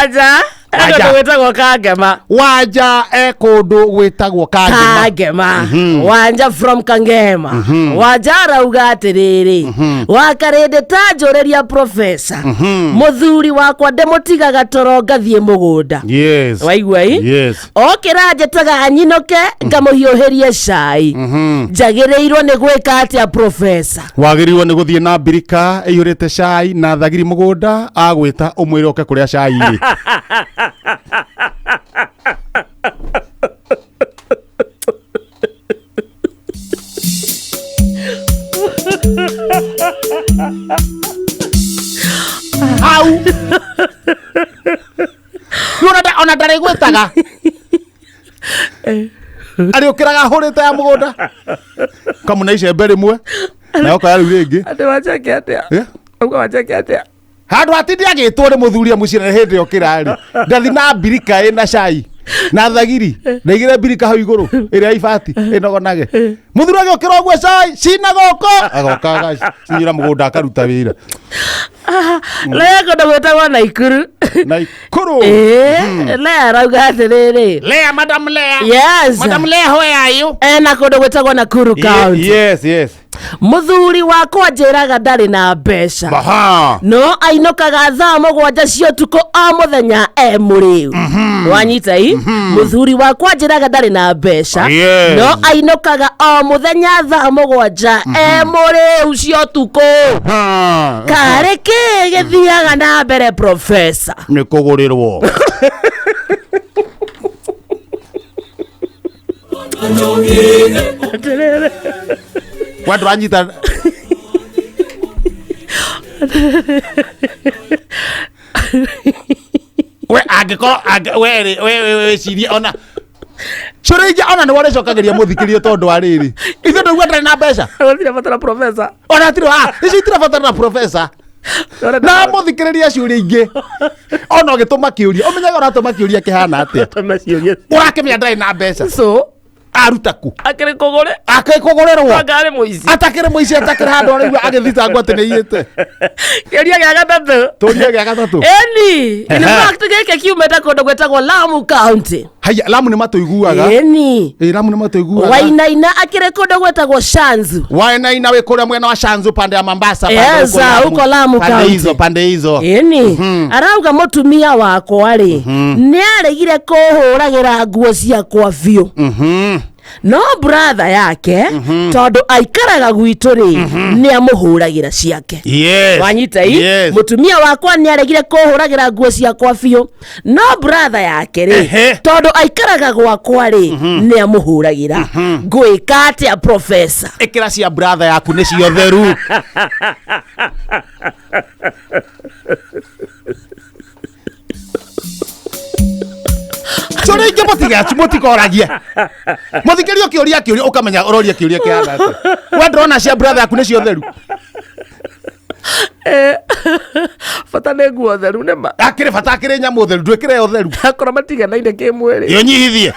Wanja. Wanja. Kũndũ gwĩtagwo Kangema. Wanja e kũndũ gwĩtagwo Kangema. Kangema. Wanja from Kangema. Wanja arauga atĩrĩrĩ, wakarĩndĩ ta njũrĩria profesa, mũthuri wakwa ndĩmũtigaga toro ngathiĩ mũgũnda. Yes. Waigua i? Yes. Okĩra njĩtaga nyinũke ngamũhiũhĩrie cai. Njagĩrĩirwo nĩ gwĩka atĩa profesa? Wagĩrĩirwo nĩ gũthiĩ na mbirika ĩiyũrĩte cai na thagiri mũgũnda, agwĩta ũmwĩre oke kũrĩa cai rĩ. Hau Rĩu ona ndarĩgwĩtaga, arĩũkĩraga ahũrĩte ya mũgũnda, kamũne icembe rĩmwe na okoya rĩu rĩngĩ. Andũ wanjake atĩa? Eh? Auga wanjake atĩa? Handũ hatindi agĩtwo nĩ mũthuri mũciĩ na hĩndĩ okĩra rĩ, ndathi na mbirika ĩna cai na thagiri, ndaigĩre mbirika hau igũrũ ĩrĩa ya ibati ĩnogonage. Mũthuri agĩũkĩra ũguo, cai cina goko, agoka agacinyĩra mũgũnda akaruta wĩra. Lea kũndũ gwĩtagwo Naikuru. Naikuru. Ĩĩ, Lea arauga atĩrĩrĩ. Lea, Madam Lea. Yes. Madam Lea, where are you? Ena kũndũ gwĩtagwo Nakuru County. Yes. Mũthuri wakwa njĩraga ndarĩ na mbeca. Aha. No ainũkaga thaa 7 cia ũtukũ o mũthenya e mũrĩu. Wanyita i? Mũthuri wakwa njĩraga ndarĩ na mbeca. Yes. No ainũkaga o mũthenya thaa 7 e mũrĩu cia ũtukũ. Ha. Karĩ kĩ gĩthiaga na mbere profesa? Nĩ kũgũrĩrwo. Kwa ndũranyita. We angĩkorwo we rĩ, we wĩcirie ona ciũria ingĩ, ona nĩwe ũrĩcokagĩria mũthikĩrie, tondũ wa rĩrĩ, ithuĩ ndauga ndarĩ na mbeca. Gũtirĩ batara profesa. Ona tirĩ icio itirabatara na profesa na mũthikĩrĩria ciũria ingĩ. Ona ũgĩtũma kĩũria, ũmenyaga ũratũma kĩũria kĩhana atĩa. Ũrakĩmenya ndarĩ na mbeca. So Aruta ku? Akĩrĩ kũgũre. Akĩkũgũrĩrwo. Anga arĩ mũici. Atakĩrĩ mũici, atakĩrĩ handũ araigua agĩthitangwo atĩ nĩ iyĩte. Kĩũria gĩa gatatũ. Tũria gĩa gatatũ. Eni, in fact gĩkĩ kiumĩte kũndũ gwĩtagwo Lamu County. Haya, Lamu nĩ matũiguaga. Eni. Ĩ, Lamu nĩ matũiguaga. Wainaina akĩrĩ kũndũ gwĩtagwo Shanzu. Wainaina wĩ kũrĩa mwena wa Shanzu, pande ya Mombasa, pande Yes, huko Lamu pande County. hizo, pande hizo. Ĩni, arauga mũtumia wakwa rĩ, nĩ aregire kũhũragĩra nguo ciakwa biũ, no brother yake, tondũ aikaraga gwitũ rĩ, nĩ amũhũragĩra ciake. Yes. Wanyita i? Yes. Mũtumia wakwa nĩ aregire kũhũragĩra nguo ciakwa biũ, no brother yake rĩ, tondũ aikaraga gwakwa rĩ, nĩ amũhũragĩra. Ngwĩka atĩa profesa? Ĩkĩra cia brother yaku, nĩ cio theru. Ciũria ingĩ mũtikoragie mũthikĩrie kĩũria, kĩũria ũkamenya ũroria kĩũria kĩhana atĩa. We ndĩrona cia brother yaku nĩcio theru. Bata nĩ nguo theru nĩ ma. Akĩrĩ bata akĩrĩ nyamũ theru, ndwĩkĩre yo theru. Akorwo matiganaine kĩmwĩrĩ. Ĩyo nyihithie.